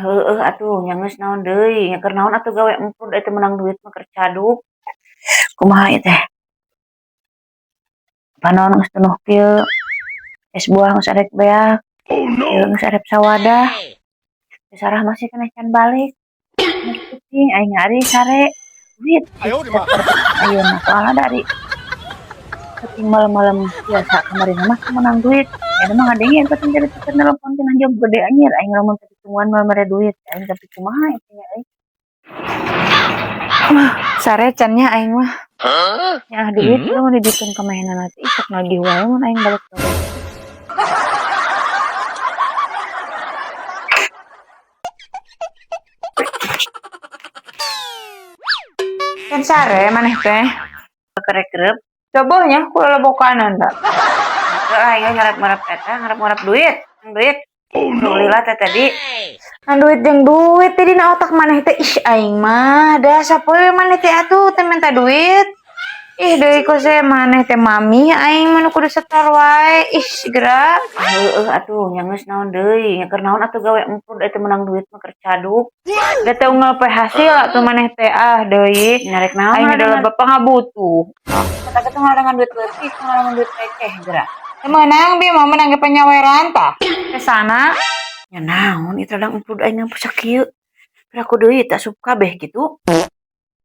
Heueuh atuh nya geus naon deui, nya keur naon atuh gawe empur da teu meunang duit mah keur caduk. Kumaha ieu teh? Panon geus tunduh kieu. Es buah geus arek beak. Ieu geus arep sawadah. Sarah masih keneh can balik. Geus peuting aing ari sare. Duit ayeuna soalna dari peuting malam-malam biasa kamari mah meunang duit. Ayeuna mah ngadenge penting jadi teu nelepon cenah job gede anjir aing lamun teu ditungguan moal mere duit. Aing tapi kumaha ieu nya euy. Sare can nya aing mah. Nya duit lamun dibikeun ka manehna teh ih sok nagih wae mun aing balik gawe. Can sare maneh teh. Kerek-kerep. Coba nya ku lelebokanan da. Heueuh aing ngarep-ngarep eta, ngarep-ngarep duit. Duit. Lila teh tadi. Ngan duit jeung duit teh dina otak maneh teh ih aing mah da sapoe maneh teh atuh teh minta duit. Ih deui kose maneh teh mami aing mah nu kudu setor wae. Ih geura. Heueuh atuh nya geus naon deui, nya keur naon atuh gawe empur da teu meunang duit mah keur caduk. Da teu unggal poe hasil atuh maneh teh ah deui. Nyarek naon Aing adalah bapak ngabutuh. Kata kitu ngadangan duit leutik, ngadangan duit receh geura. Teu meunang bi mah meunang ge panyaweran tah. Kesana Nya naon ieu ladang empur aing nampa sakieu. Piraku deui teh asup kabeh kitu.